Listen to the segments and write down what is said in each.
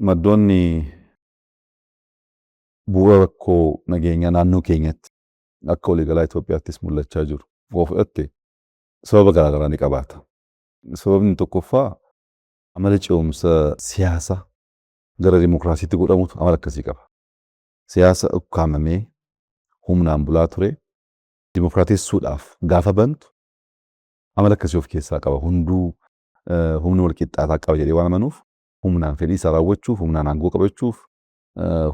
Maddoonni bu'uura rakkoo nageenyaa naannoo keenyatti akka waliigalaa Itoophiyaattis mul'achaa jiru yoo fudhatte, sababa garaagaraa ni qabaata. Sababni tokkoffaa amala ce'umsa siyaasaa gara dimokiraasiitti godhamutu amala akkasii qaba. Siyaasa ukkaamamee humnaan bulaa ture dimokiraatessuudhaaf gaafa bantu amala akkasii of keessaa qaba. Hunduu humni wal qixxaataa qaba jedhee waan amanuuf, humnaan fedhii isaa raawwachuuf, humnaan aangoo qabachuuf,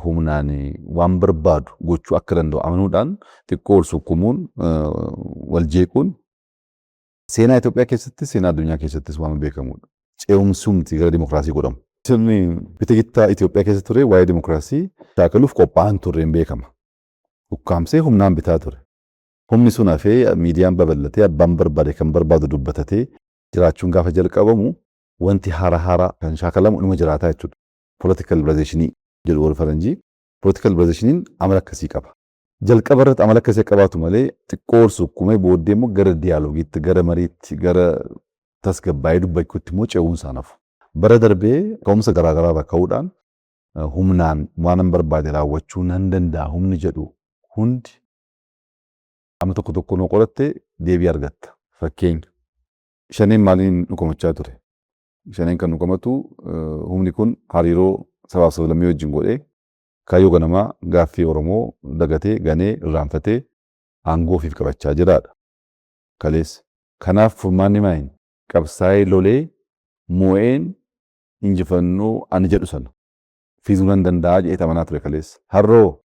humnaan waan barbaadu gochuu akka danda'u amanuudhaan xiqqoo wal sukkumuun, wal jeequun seenaa Itoophiyaa keessattis seenaa addunyaa keessattis waan beekamudha. Ce'umsumti gara dimokiraasii godhamu. Sirni bita gittaa Itoophiyaa keessa ture waa'ee dimokiraasii shaakaluuf qophaa'an turre hin beekama. Ukkaamsee humnaan bitaa ture. Humni sun hafee, miidiyaan babal'atee, abbaan barbaade kan barbaadu dubbatatee jiraachuun gaafa jalqabamu, wanti haaraa haaraa kan shaakalamu inuma jiraataa jechuudha. Political liberalization jedhu warri faranjii. Political liberalizationiin amala akkasii qaba. Jalqaba irratti amala akkasii qabaatu malee, xiqqoo ol sukkumee booddee immoo gara dialogueitti, gara mariitti, gara tasgabbaa'ee dubbachuutti immoo ce'uun isaa nafu. Bara darbee ka'umsa garaagaraa irraa ka'uudhaan humnaan waan barbaade raawwachuu nan danda'a humni jedhu hundi amma tokko tokko noo qoratte deebii argatta. Fakkeenya, Shaneen maaliin nu komachaa ture? Shaneen kan nu komatu humni kun hariiroo sabaaf sablammii wajjin godhee kaayyoo ganamaa gaaffii Oromoo dagatee, ganee, irraanfatee aangoo ofiif qabachaa jiraadha. Kaleessa. Kanaaf furmaanni maayin? Qabsaa'ee lolee moo'een injifannoo ani jedhu sana fiduu nan danda'a jedhee amanaa ture kaleessa. Harroo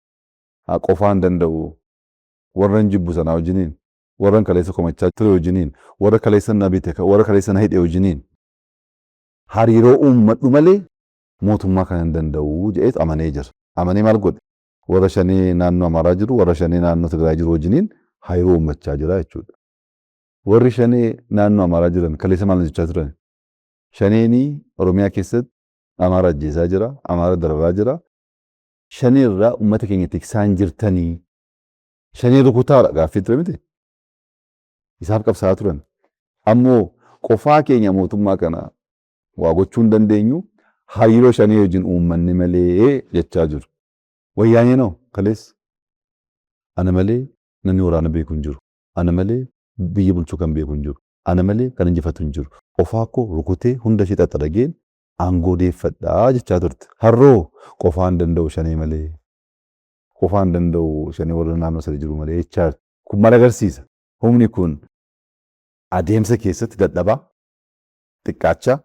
qofaa hin danda'u, warra hin jibbu sanaa wajjiniin, warra kaleessa komachaa ture wajjiniin, warra kaleessa na bite, warra kaleessa na hidhe wajjiniin hariiroo uummadhu malee mootummaa kana hin danda'u jedheetu amanee jira. Amanee maal godhe? Warra Shanee naannoo Amaaraa jiru, warra Shanee naannoo Tigraay jiru wajjiniin hariiroo uummachaa jira jechuudha. Warri Shanee naannoo Amaaraa jiran kaleessa maal hojjechaa turan? Shaneenii Oromiyaa keessatti Amaara ajjeesaa jira, Amaara dararaa jira. Shanee irraa uummata keenya tiksaa hin jirtanii. Shanee rukutaadha gaaffii ture miti. Isaaf qabsaa'aa turan. Ammoo qofaa keenya mootummaa kana waa gochuu hin dandeenyu, hariiroo Shanee wajjin uummanni malee jechaa jiru. Wayyaaneen hoo kaleessa ana malee namni waraana beeku hin jiru. Ana malee biyya bulchuu kan beeku hin jiru. Ana malee kan injifatu hin jiru. Qofaa koo rukutee hunda ishee xaxarageen aangoo deeffadhaa jechaa turte. Harroo qofaa hin danda'u Shanee malee. Qofaa hin danda'u Shanee warra naannoo sana jiru malee jechaa jirti. Kun maal agarsiisa? Humni kun adeemsa keessatti dadhabaa, xiqqaachaa,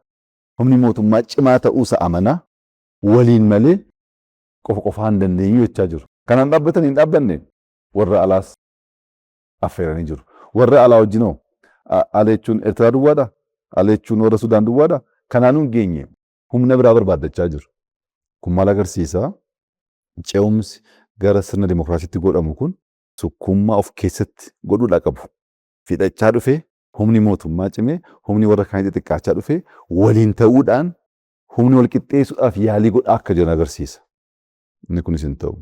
humni mootummaa cimaa ta'uusa amanaa, waliin malee qofa qofaa hin dandeenyu jechaa jiru. Kanaan dhaabbatanii hin dhaabbanne, warra alaas affeeranii jiru. Warra alaa wajjinoo, ala jechuun Eertiraa duwwaadha? Ala jechuun warra Sudaan duwwaadha? Kanaanuu hin geenye, humna biraa barbaaddachaa jiru. Kun maal agarsiisa? Ce'umsi gara sirna dimokiraasiitti godhamu kun sukkuummaa of keessatti godhuudha qabu. Fidhachaa dhufee, humni mootummaa cimee, humni warra kaanii xixiqqaachaa dhufee, waliin ta'uudhaan humni wal qixxeessuudhaaf yaalii godhaa akka jiran agarsiisa. Inni kunis hin ta'u.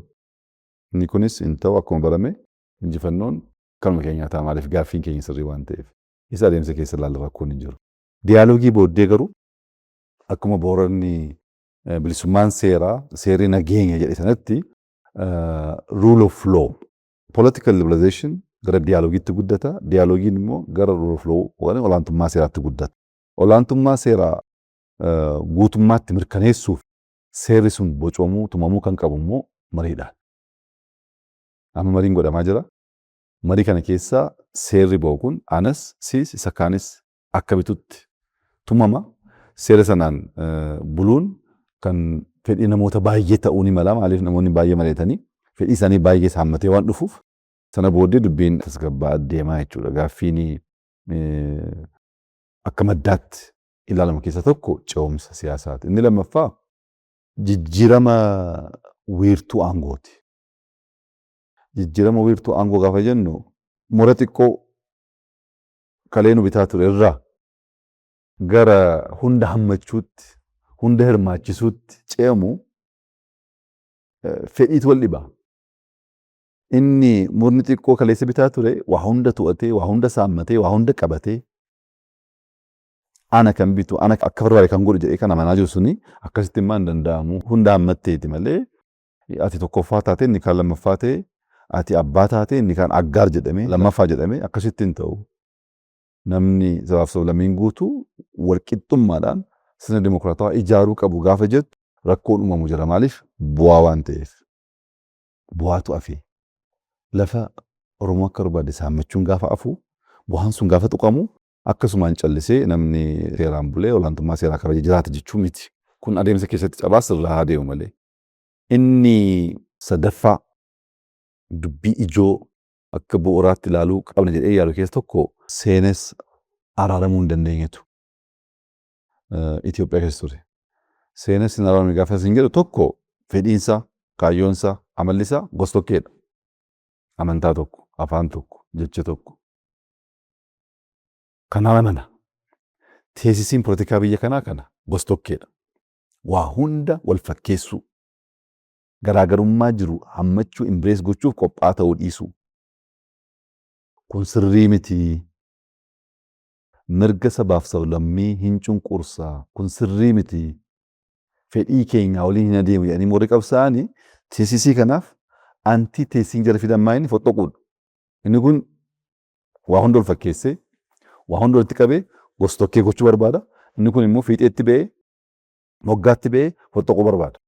Inni kunis hin ta'u, akkuma barame injifannoon kanuma keenyaa ta'a, maaliif gaaffiin keenya sirrii waan ta'eef. Isa adeemsa keessa ilaalla, rakkoon hin jiru. Dialogue booddee garuu akkuma Booranni bilisummaan seeraa, seerri nageenya jedhe sanatti, rule of law, political liberalization gara dialogueitti guddata. Dialogueiin immoo gara rule of law, olaantummaa seeraatti guddata. Olaantummaa seeraa guutummaatti mirkaneessuuf seerri sun bocamuu, tumamuu kan qabu immoo mariidhaan. Amma mariin godhamaa jira. Marii kana keessa seerri ba'u kun anas, siis, isa kaanis akka bitutti tumama. Seera sanaan buluun kan fedhii namoota baay'ee ta'uu ni mala. Maaliif namoonni baay'ee mari'atanii fedhii isaanii baay'ee saammatee waan dhufuuf, sana booddee dubbiin tasgabbaa'aa deemaa jechuudha. Gaaffiin akka maddaatti ilaalamu keessa tokko ce'umsa siyaasaati. Inni lammaffaa jijjiirama wiirtuu aangooti. Jijjiirama wiirtuu aangoo gaafa jennu, mura xiqqoo kalee nu bitaa ture irraa gara hunda hammachuutti, hunda hirmaachisuutti ce'amu fedhiitu wal dhiba. Inni murni xiqqoo kaleessa bitaa ture waa hunda to'atee, waa hunda saammatee, waa hunda qabatee Ana kan bitu, ana akka barbaade kan godhu jedhee kan amanaa jiru suni akkasitti immoo hin danda'amu. Hunda hammatteeti malee ati tokkoffaa taate, inni kaan lammaffaa ta'e, ati abbaa taate, inni kaan aggaar jedhamee lammaffaa jedhamee akkasitti hin ta'u. Namni sabaaf sablammiin guutuu walqixxummaadhaan sirna dimokiraatawaa ijaaruu qabu gaafa jettu rakkoon uumamu jira. Maaliif? Bu'aa waan ta'eef. Bu'aatu hafe. Lafa Oromoo akka barbaade saammachuun gaafa hafu, bu'aan sun gaafa tuqamu, akkasumaan callisee namni seeraan bulee olaantummaa seeraa kabajee jiraata jechuu miti. Kun adeemsa keessatti cabaa sirraa haa deemu malee. Inni sadaffaa, dubbii ijoo akka bu'uuraatti ilaaluu qabna jedhee yaadu keessa tokko, seenes araaramuu hin dandeenyetu Itoophiyaa keessa ture. Seenes hin araaramne gaafa isin jedhu, tokko fedhiinsaa, kaayyoonsaa, amallisaa gos-tokkeedha. Amantaa tokko, afaan tokko, jecha tokko. Kanaan amana. Thesisiin poolitikaa biyya kanaa kana gos-tokkeedha. Waa hunda wal fakkeessuu. Garaagarummaa jiru hammachuu, embrace gochuuf qophaa'aa ta'uu dhiisuu. Kun sirrii miti. Mirga sabaaf sablammii hin cunqursaa. Kun sirrii miti. Fedhii keenyaa waliin hin adeemu jedhanii warri qabsaa'anii thesisii kanaaf anti-thesisiin jara fidan maa inni foxxoquudha. Inni kun waa hunda wal fakkeessee, waa hunda walitti qabee gos-tokkee gochuu barbaada. Inni kun immoo fiixeetti ba'ee, moggaatti ba'ee foxxoquu barbaada.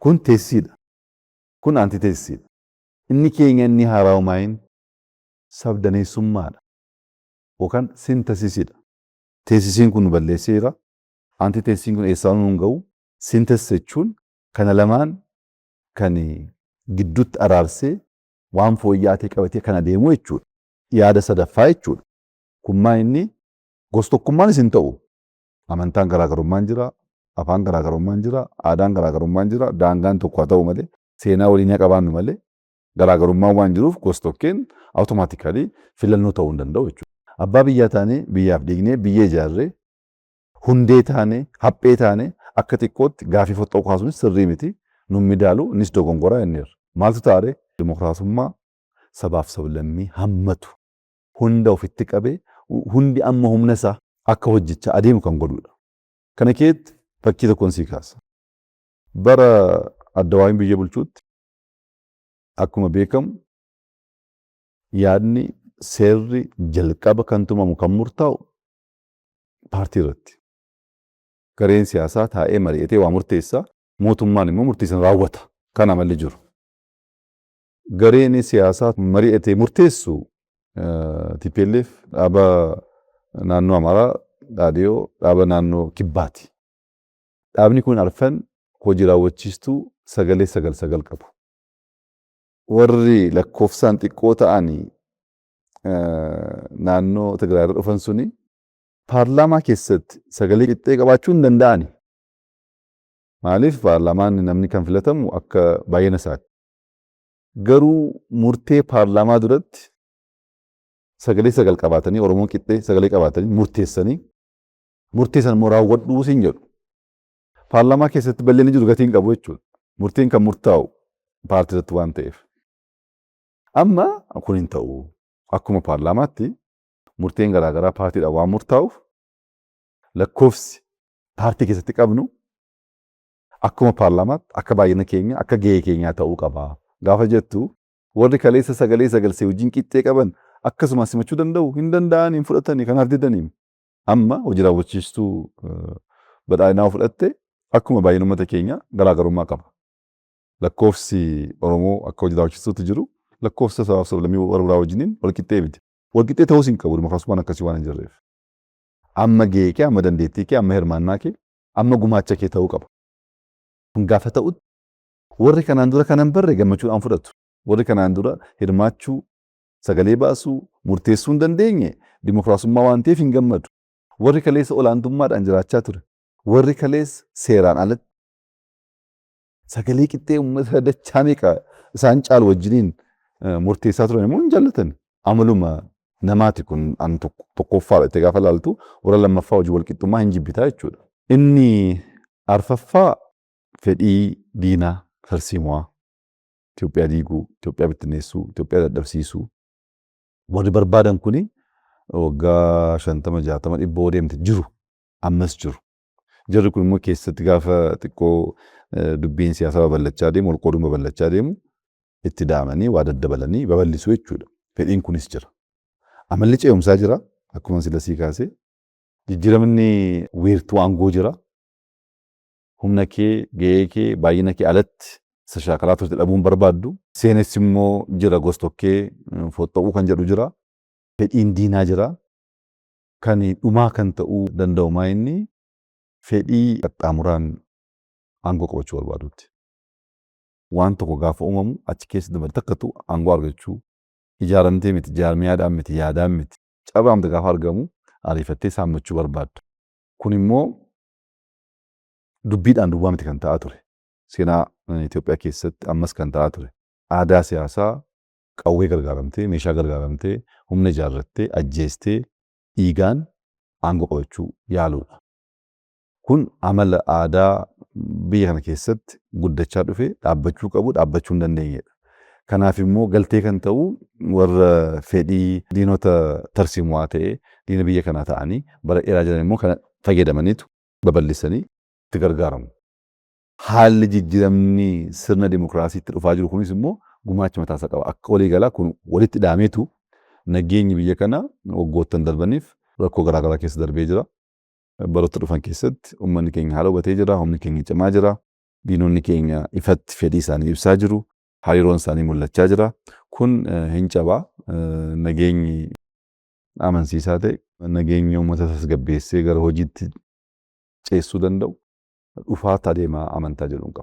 Kun thesisiidha. Kun anti-thesisiidha. Inni keenya inni haaraa maayin sabdaneessummaadha. Yookaan synthesisiidha. Thesisiin kun nu balleesseera. Anti-thesisiin kun eessaan nu hin ga'u. Synthesis jechuun kana lamaan kan gidduutti araarsee waan fooyya'aa ta'e qabatee kan adeemu jechuudha. Yaada sadaffaa jechuudha. Kun maa inni gos-tokkummaanis hin ta'u. Amantaan garaagarummaan jira, afaan garaagarummaan jira, aadaan garaagarummaan jira, daangaan tokko haa ta'u malee, seenaa waliin haa qabaannu malee, garaagarummaan waan jiruuf gos-tokkeen automatically filannoo ta'uu hin danda'u jechuudha. Abbaa biyyaa taanee, biyyaaf dhiignee, biyya ijaarree, hundee taanee, haphee taanee, akka xiqqootti gaafii foxxoquu kaasuunis sirrii miti. Nun midaalu, innis dogongoraa jenneerra. Maaltu taare? Dimokiraasummaa sabaaf sablammii hammatu, hunda ofitti qabee, hundi amma humna isaa akka hojjechaa adeemu kan godhudha. Kana keessatti fakkii tokkoon sii kaasa. Bara Addawaawiin biyya bulchuutti, akkuma beekamu, yaadni seerri jalqaba kan tumamu, kan murtaa'u paartii irratti. Gareen siyaasaa taa'ee mari'atee waa murteessa, mootummaan immoo murtii sana raawwata. Kana malli jiru. Gareen siyaasaa mari'atee murteessu TPLF, dhaaba naannoo Amaaraa, Dhaadhiyoo, dhaaba naannoo Kibbaati. Dhaabni kun arfan hojii raawwachiistuu sagalee sagal sagal qabu. Warri lakkoofsaan xiqqoo ta'anii naannoo Tigraay irra dhufan suni paarlaamaa keessatti sagalee qixxee qabaachuu hin danda'ani. Maaliif? Paarlaamaan namni kan filatamu akka baay'ina isaati. Garuu murtee paarlaamaa duratti sagalee sagal qabaatanii, Oromoon qixxee sagalee qabaatanii murteessanii, murtee sana immoo raawwadhuu siin jedhu. Paarlaamaa keessatti bal'inni jiru gatii hin qabu jechuudha. Murteen kan murtaa'u paartii irratti waan ta'eef. Amma kun hin ta'u. Akkuma paarlaamaatti murteen garaagaraa paartiidhaan waan murtaa'uuf, lakkoofsi paartii keessatti qabnu akkuma paarlaamaatti akka baay'ina keenya, akka gahee keenyaa ta'uu qaba. Gaafa jettu, warri kaleessa sagalee sagalsee wajjin qixxee qaban akkasuma simachuu danda'u hin danda'an, hin fudhatanii, kanaaf didanii. Amma hojii raawwachiistuu badhaadhinaa fudhatte, akkuma baay'ina uummata keenyaa garaagarummaa qaba. Lakkoofsi Oromoo akka hojii raawwachiistuutti jiru lakkoofsa sabaaf sablammii warra biraa wajjiniin wal qixxee miti. Wal qixxee ta'uus hin qabu, dimokiraasummaan akkasii waan hin jirreef. Amma gahee kee, amma dandeettii kee, amma hirmaannaa kee, amma gumaacha kee ta'uu qaba. Kun gaafa ta'utti warri kanaan dura kanan barre gammachuudhaan fudhatu. Warri kanaan dura hirmaachuu, sagalee baasuu, murteessuu hin dandeenye dimokiraasummaa waan ta'eef hin gammadu. Warri kaleessa olaantummaadhaan jiraachaa ture, warri kaleessa seeraan alatti sagalee qixxee uummata dachaa meeqa isaan caalu wajjiniin murteessaa turan immoo hin jaallatan. Amaluma namaati kun, an tokkoffaadha itti gaafa laaltu warra lammaffaa hojii walqixxummaa hin jibbitaa jechuudha. Inni arfaffaa fedhii diinaa tarsiimoo Itoophiyaa diiguu, Itoophiyaa bittinneessuu, Itoophiyaa dadhabsiisuu warri barbaadan kuni waggaa 50, 60, 100 deemte jiru. ammas jiru. Jarri kun immoo keessatti gaafa xiqqoo dubbiin siyaasaa babal'achaa deemu, wal qooduun babal'achaa deemu, itti daamanii waa daddabalanii babal'isuu jechuudha. Fedhiin kunis jira. Amalli ce'umsaa jira. Akkuma sila sii kaasee. Jijjiiramni wiirtuu aangoo jira. Humna kee, gahee kee, baay'ina kee alatti isa shaakalaa turte dhabuun barbaaddu. Seenessi immoo jira, gostokkee foxxoquu kan jedhu jira. Fedhiin diinaa jira. Kan dhumaa kan ta'uu danda'u maa inni fedhii qaxxaamuraan aangoo qabachuu barbaadutti. Waan tokko gaafa uumamu achi keessa dabale takkatu aangoo argachuu ijaaramtee miti, jaarmiyaadhaan miti, yaadaan miti. Carraamte gaafa argamu ariifattee saammachuu barbaadda. Kun immoo dubbiidhaan duwwaa miti kan ta'aa ture. Seenaa Itoophiyaa keessatti ammas kan ta'aa ture. Aadaa siyaasaa qawwee gargaaramtee, meeshaa gargaaramtee, humna ijaarrattee, ajjeestee, dhiigaan aangoo qabachuu yaaluudha. Kun amala aadaa biyya kana keessatti guddachaa dhufe, dhaabbachuu qabu, dhaabbachuu hin dandeenyedha. Kanaaf immoo galtee kan ta'u warra fedhii diinota tarsiimuwaa ta'ee diina biyya kanaa ta'anii bara dheeraa jiran immoo kana fayyadamaniitu babal'isanii itti gargaaramu. Haalli jijjiiramni sirna dimokiraasiitti dhufaa jiru kunis immoo gumaacha mataasaa qaba. Akka waliigalaa kun walitti hidhaameetu nageenyi biyya kanaa waggoottan darbaniif rakkoo garaagaraa keessa darbee jira. Baroota dhufan keessatti uummanni keenya haala hubatee jira, humni keenya cimaa jira, diinonni keenya ifatti fedhii isaanii ibsaa jiru, hariiroon isaanii mul'achaa jira. Kun hin cabaa, nageenyi amansiisaa ta'e, nageenya uummata tasgabbeessee gara hojiitti ceessuu danda'u dhufaatti adeemaa amantaa jedhuun qaba.